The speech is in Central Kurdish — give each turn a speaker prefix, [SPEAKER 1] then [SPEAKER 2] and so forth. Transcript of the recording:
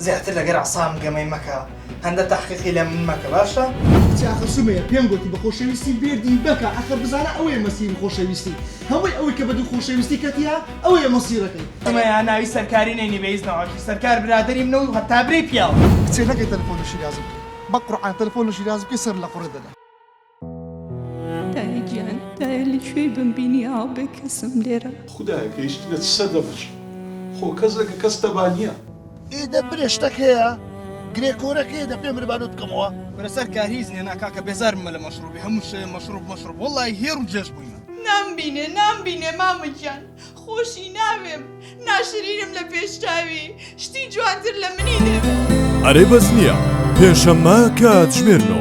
[SPEAKER 1] زیاتر لەگەر عسام گەمەی مەکە هەندە تەحقیقی لە من مەکە باشە.
[SPEAKER 2] کچە ئاخر سومەیە پێم گۆتی بە خۆشەویستی مێردی مەکە ئاخر بزانە ئەوەیە مەسیری خۆشەویستی هەمووی ئەوەی کە بەدوو خۆشەویستی کەتیە ئەوەیە مەسیرەکەی.
[SPEAKER 1] سومەیە ناوی سەرکاری نەینی بە ئیزنەوە سەرکار برادەری منە و هەتا برێی پیاوە.
[SPEAKER 2] کچێ نەکەی تەلەفۆن لە شیراز بکەی بە قورعان تەلەفۆن لە شیراز بکەی سەر لە قوڕێ دەدا.
[SPEAKER 3] دایە گیان دایە لە کوێی بمبینی ئاوا بێ کەسم لێرە.
[SPEAKER 4] خودایە گەیشتنە چ سەردەمەکی خۆ کەس لەگە کەس تەبا نیە.
[SPEAKER 5] ئێ دە برێ شتەک هەیە گرێ کۆرەک هەیە دە پێم بربانوت بکەمەوە.
[SPEAKER 1] کورە سەر کار هیچ نیە نا کاکە بێزار بمە لە مەشروبی هەموو شەوێ مەشروب مەشروب وەڵای هێڕ و جێژ بوویمە.
[SPEAKER 3] نامبینێ نامبینێ مامە گیان خۆشی ناوێم ناشرینم لە پێش چاوی شتی جوانتر لە منی دەوێ.
[SPEAKER 6] ئەرێ بەس نییە پێنجشەممە کاتژمێر نۆ.